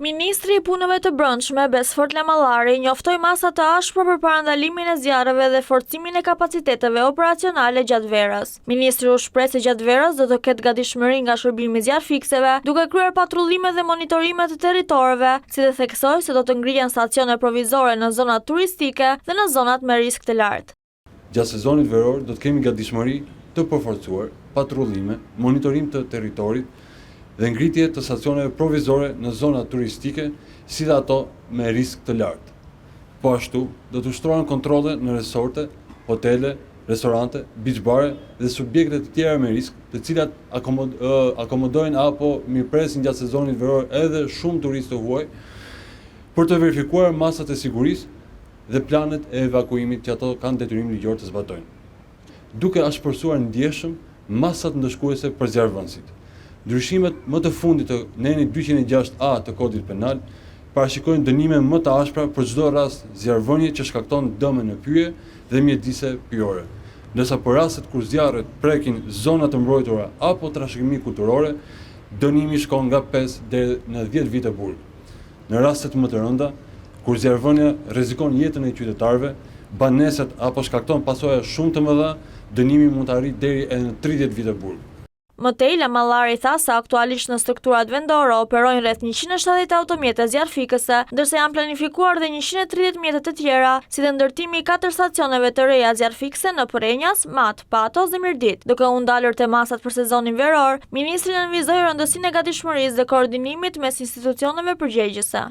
Ministri i Punëve të Brendshme, Besfort Lamallari, njoftoi masa të ashpra për parandalimin e zjarreve dhe forcimin e kapaciteteve operacionale gjatë verës. Ministri u shpreh se gjatë verës do të ketë gatishmëri nga shërbimi i zjarrfikëseve, duke kryer patrullime dhe monitorime të territoreve, si dhe theksoi se do të ngrihen stacione provizore në zonat turistike dhe në zonat me risk të lartë. Gjatë sezonit veror do të kemi gatishmëri të përforcuar, patrullime, monitorim të territorit dhe ngritje të stacioneve provizore në zonat turistike si dhe ato me risk të lartë. Po ashtu, do të ushtrohen kontrolle në resorte, hotele, restorante, beach bare dhe subjekte të tjera me risk, të cilat akomodojnë apo mirëpresin gjatë sezonit veror edhe shumë turistë të huaj, për të verifikuar masat e sigurisë dhe planet e evakuimit që ato kanë detyrim ligjor të zbatojnë, duke ashpërsuar ndjeshëm masat ndëshkuese për zjarrvënësit. Ndryshimet më të fundit të nenit 206 A të Kodit Penal parashikojnë dënime më të ashpra për çdo rast zjarrvënie që shkakton dëme në pyje dhe mjedise pyjore, ndërsa për rastet kur zjarret prekin zona të mbrojtura apo trashëgimi kulturore, dënimi shkon nga 5 deri në 10 vite burg. Në rastet më të rënda, kur zjarrvënia rrezikon jetën e qytetarëve, banesat apo shkakton pasoja shumë të mëdha, dënimi mund të arrijë deri edhe në 30 vite burg. Më tej, Lamallari tha se aktualisht në strukturat vendore operojnë rreth 170 automjete zjarrfikëse, ndërsa janë planifikuar dhe 130 mjete të tjera, si dhe ndërtimi i katër stacioneve të reja zjarrfikëse në Përrenjas, Mat, Patos dhe Mirditë. Duke u ndalur te masat për sezonin veror, ministri nënvizoi rëndësinë e gatishmërisë dhe koordinimit mes institucioneve përgjegjëse.